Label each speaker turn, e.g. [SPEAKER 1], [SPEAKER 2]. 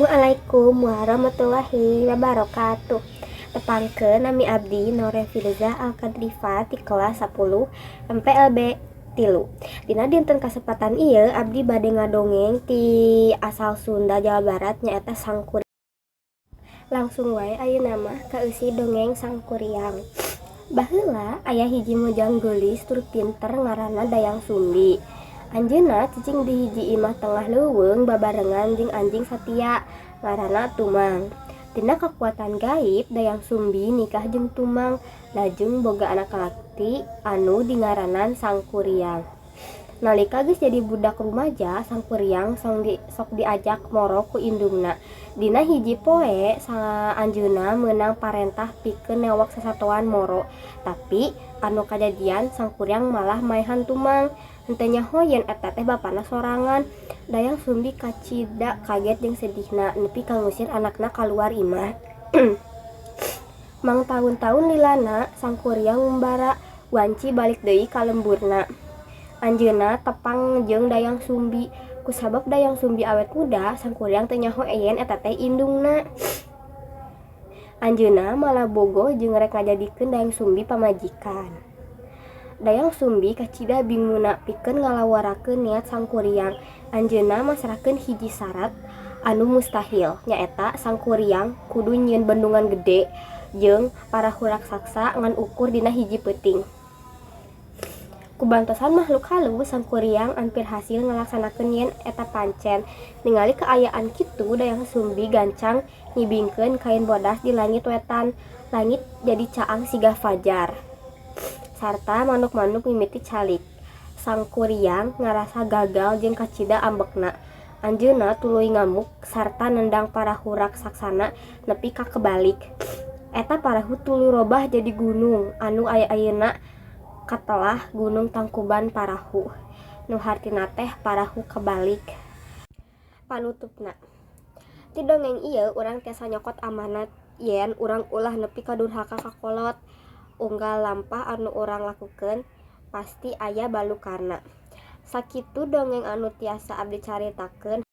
[SPEAKER 1] Assalamualaikum warahmatullahi wabarakatuh. Tepangkeun, nami abdi Nore Firza Alkadrifa ti kelas 10 MPLB 3. Dina dinten kasempatan ieu abdi bade ngadongeng ti asal Sunda, Jawa Barat, nyaeta Sangkuriang. Langsung wae ayeuna mah ka eusi dongeng Sangkuriang. Baheula aya hiji mojang geulis tur pinter ngaranna Dayang Sumbi. Anjeunna cicing di hiji imah tengah leuweung babarengan jeung anjing satia ngaranna Tumang. Tina kakuatan gaib, Dayang Sumbi nikah jeung Tumang lajeng boga anak lalaki anu dingaranan Sangkuriang. Nalika geus jadi budak rumaja, Sangkuriang sok diajak moro ku indungna. Dina hiji poe anjeunna meunang parentah pikeun newak sasatoan moro, tapi anu kajadian Sangkuriang malah maehan Tumang. Henteu nyaho yen eta teh bapana sorangan. Dayang Sumbi kacida kaget jeung sedihna nepi ka ngusir anakna kaluar imah. Mangtaun-taun lilana Sangkuriang ngumbara, wanci balik deui ka lemburna. Anjeunna tepang jeung Dayang Sumbi. Kusabab Dayang Sumbi awet muda, Sangkuriang teu nyaho yen eta teh indungna. Anjeunna malah bogoh jeung rek ngajadikeun Dayang Sumbi pamajikan. Dayang Sumbi kacida bingungna pikeun ngalawarkeun niat Sangkuriang. Anjeunna masrahkeun hiji sarat anu mustahil, nyaeta Sangkuriang kudu nyieun bendungan gede jeung parahu raksasa ngan ukur dina hiji peuting. Ku bantosan makhluk halus, Sangkuriang ampir hasil ngalaksanakeun yen eta pancen. Ningali kaayaan kitu, Dayang Sumbi gancang ngibingkeun kain bodas di langit wetan. Langit jadi caang siga fajar sarta manuk-manuk mimiti calik. Sangkuriang ngarasa gagal jeung kacida ambekna. Anjeunna tuluy ngamuk sarta nendang parahu raksasana nepi ka kabalik. Eta parahu tuluy robah jadi gunung anu ayeuna katelah Gunung Tangkuban Parahu, nu hartina teh parahu kabalik. Panutupna, ti dongeng ieu urang tiasa nyokot amanat yen urang ulah nepi ka durhaka ka kolot. Unggal lampah anu urang lakukeun pasti aya balukarna. Sakitu dongeng anu tiasa abdi caritakeun.